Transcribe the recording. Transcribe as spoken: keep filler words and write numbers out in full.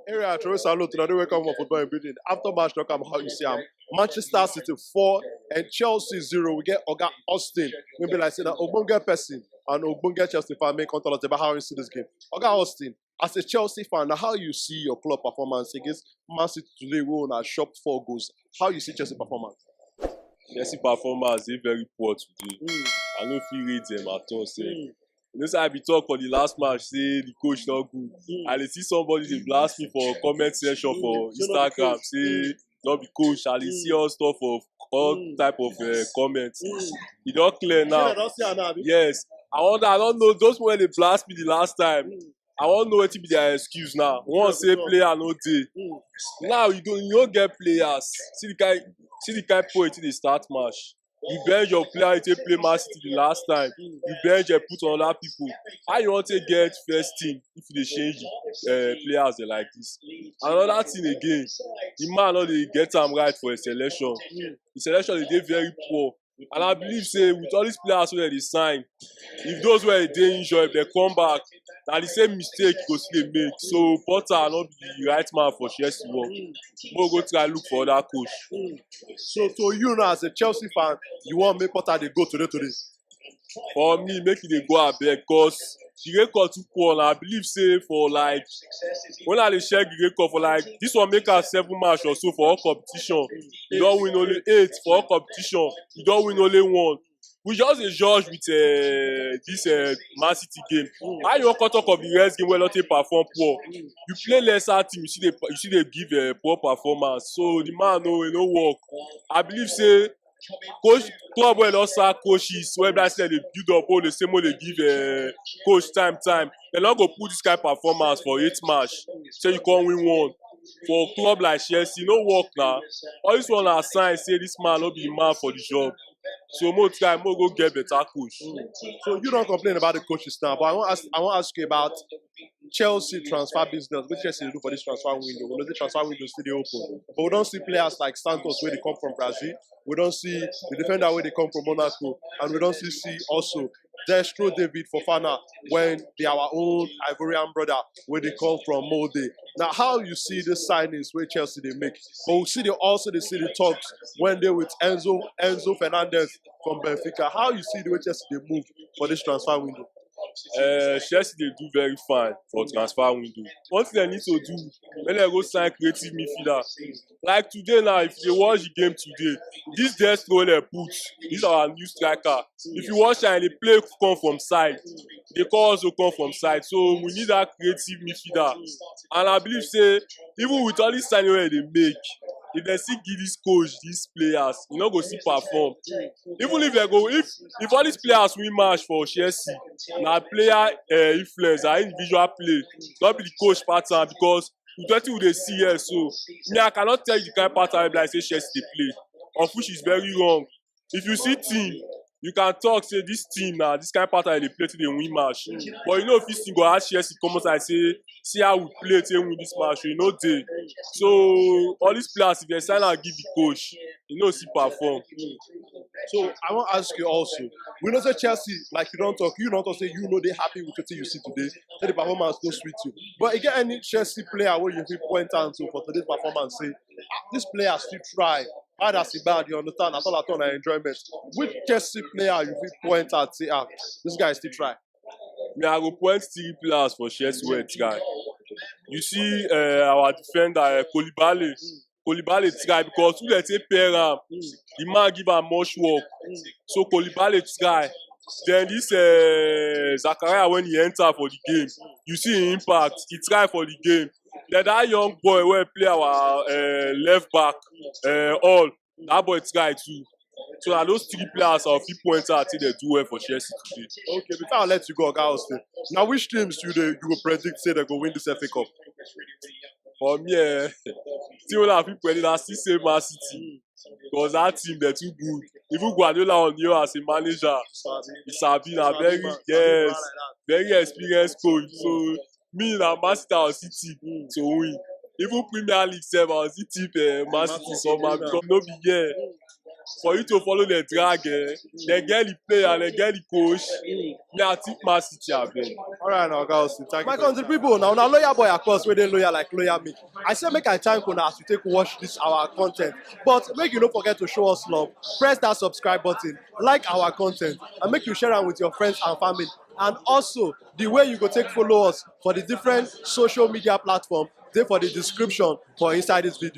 Area Travis Salute, today welcome for football in building. After match talk about how you see am. Manchester City four and Chelsea zero. We get Oga Austin. We be like say na ogbonge person and ogbonge Chelsea fan make come tell us about how you see this game. Oga Austin, as a Chelsea fan, now how you see your club performance against Man City today? We on a shop four goals. How you see Chelsea performance? Chelsea performance dey very poor today. I no fit rate them at all sef. You know say I be talk for the last match say the coach no good. I dey see somebody dey blast me for comment section for Instagram say no be coach. I dey see all stuff of all type of uh, comments. E don clear now. Yes, I wonder. I don't know those people wey dey blast me the last time. I wan know wetin be their excuse now. One say player no dey. Now you don you no get players. See the kind see the kind point dey start match. You bench your player you take play Man City the last time. You bench and put another people. How you wan take get first team if you dey change uh, players dem like this? Another thing again, the man no dey get am right for his selection. His selection dey dey very poor. And I believe say with all these players wey dem dey sign, if those wey dey injured if dem come back, na the same mistake you go still dey make. So Potter no be the right man for Chelsea work. Make we go try look for other coach. So to you now as a Chelsea fan, you want make Potter dey go today today? For me, make e dey go abeg, cause the record too poor. And I believe say for like when I dey check the record for like this one make am seven match or so for all competition. You don win only eight for all competition. You don win only one. We just dey judge with uh, this uh, Man City game. How you wan come talk of the rest game wey don take perform poor? You play lesser team, you still dey you still dey give uh, poor performance. So the man no e no work. I believe say coach club wey don sack coaches wey be like say dem dey build up wey dey say make dey give uh, coach time time, dem no go put this kind performance for eight match say you come win one for club like Chelsea. E no work na. All this one na sign say this man no be the man for the job. So make we try make we go get better coach. So you don complain about the coaches now, but I wan ask I wan ask you about Chelsea transfer business. Wetin Chelsea dey do for this transfer window? We know the transfer window still dey open, but we don see players like Santos wey dey come from Brazil. We don see the defender wey dey come from Monaco, and we don still see also Destro David Fofana wey be our own Ivorian brother wey dey come from Molde. Now, how you see the signings wey Chelsea dey make? But we see dey also dey see the talks wey dey with Enzo Enzo Fernandez from Benfica. How you see the way Chelsea dey move for this transfer window? Uh, Chelsea dey do very fine for transfer window. One thing dem need to do, make dem go sign creative midfielder. Like today now, if you dey watch the game today, this Destro wey dem put, this our new striker. If you watch am, e dey play come from side. E dey come also come from side. So we need that creative midfielder. And I believe say even with all this signing wey dem dey make, if dem still give this coach these players, e no go still perform. Even if dem go if if all these players win match for Chelsea, na player uh, influence and individual play, no be the coach pattern, because with wetin we dey see here so, me I cannot tell you the kind pattern wey be like say Chelsea dey play, of which is very wrong. If you see team, you can talk say this team na this kind pattern dey play to dey win match, but you no fit still go ask Chelsea come outside say see how we play take win this match. You no dey. So all these players, if dem sign am give the coach, e no still perform. So I wan ask you also. We know say Chelsea, like you don talk, you don talk say you no dey happy with wetin you see today. Say the performance no sweet you. But e get any Chelsea player wey you fit point am to for today's performance? Say ah, this player still try. Bad as e bad, you understand? At all, at all, na enjoyment. Which Chelsea player you fit point at say ah, this guy still try? Me I go point three players for Chelsea wey try. You see uh, our defender uh, Koulibaly. Koulibaly try because who dem take pair am, the man give am much work. So Koulibaly try. Then this uh, Zakaria, when he enter for the game, you see him impact. He try for the game. Then that young boy wey play our uh, left back uh, all, that boy try too. So na those three players I fit point out say dem do well for Chelsea today. Okay, before I let you go, Oga Austin, now which teams you dey you go predict say dem go win this F A Cup? For me, eh, team wey I fit predict na still say Man City, because that team dey too good. Even Guardiola on you as a manager, he sabi na very yes, very experienced coach. So me na Man City I go still tip to win. Even Premier League sef I go still tip uh, Man City somehow because no be here. For you to follow the drag, eh? They get the player, they get the coach. Me, I tip Man City, abeg. All right, now, guys, thank My you. country people, now, now loyal boy, of course, where they loyal like loyal me. I say make I thank you as you take watch this our content, but make you don't forget to show us love. Press that subscribe button, like our content, and make you share am with your friends and family. And also, the way you go take follow us for the different social media platform, they for the description for inside this video.